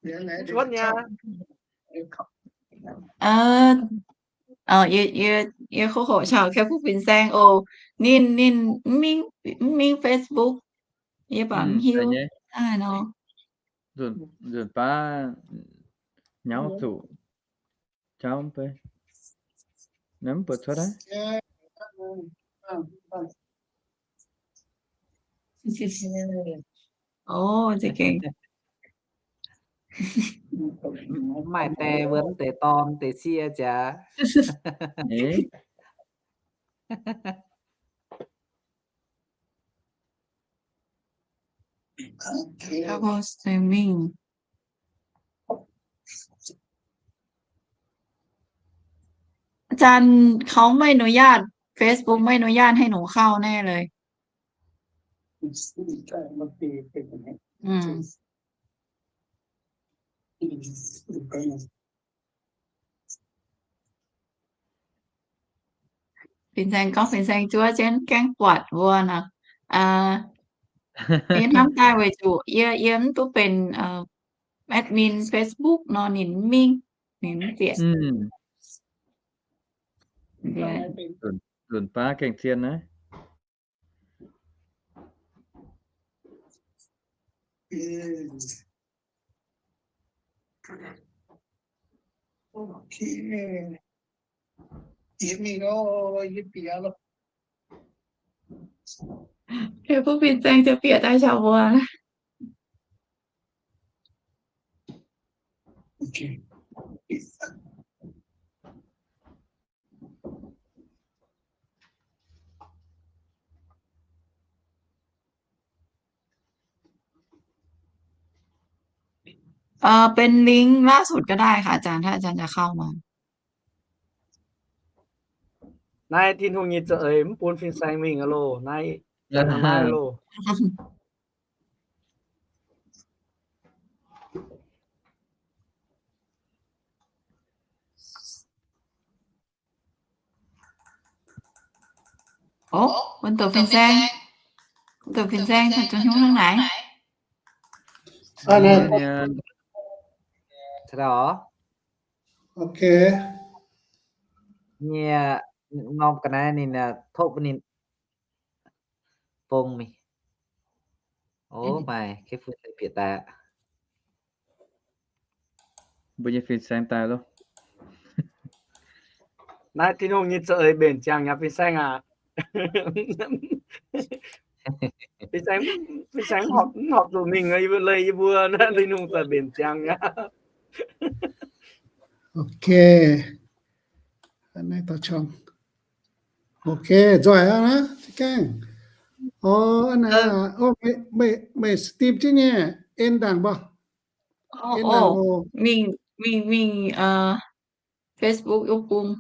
Cuotv nyei. Yie, yie, yie hoqc hoqc caux Kaiv Fuqv Fin-Saeng oc. Ninh, ninh mv mingh, mv mingh Facebook. Yie baac mv hiuv. Nzunc baav nyauv zuqc jauv mv bei. Naaiv mv buatc cuotv aqv. Ov, za'gengh. Mv maaih die wuonv deix dorn deix cie jaax. Double streaming. อาจารย์เขาไม่อนุญาต Facebook ไม่อนุญาตให้หนูเข้าแน่เลย อืม Fin-Saeng gorngv Fin-Saeng zuov jienv gaengh buatc mbuo nor. Yie hnamv daaih weic zuqc yie, yie mv duqv benx admin Facebook nor ninh mv mingh, ninh mv bieqc. Nzunc baav gaengh zien naaiv. Kaiv Fuqv Fin-Saeng ziouc bieqc daaih caux mbuo. Ờ, เป็นลิงก์ล่าสุดก็ได้ค่ะอาจารย์ ถ้าอาจารย์จะเข้ามา Naaiv Tin-Hungh nyei za'eix mv bun Fin-Saeng mingh aqv loh. Naaiv zanc naaiv loh. Ov, Vinh Tuc Fin-Saeng. Vinh Tuc Fin-Saeng, Tuc Nhuông hnangv naaic. Ok. Nyie norm ga'naaiv ninh topv ninh bung mingh. Ov, maaih Kaiv Fuqv Fin-Saeng bieqc daaih. Mbuo nyei Fin-Saeng daaih loh. Naaiv Tin-Hungh nyei za'eix mbenc ziangx yaac Fin-Saeng aac. Fin-Saeng, Fin-Saeng mv horpc zuqc mingh, leih yie mbuo naaiv Tin-Hungh za'eix mbenc ziangx yaac. Ok. Ok, nzoih aqv naaiv, gaengh. Ov, meih, meih stream jienv nyei, en ndaangc mbuo. Mingh, mingh, mingh Facebook, YouTube.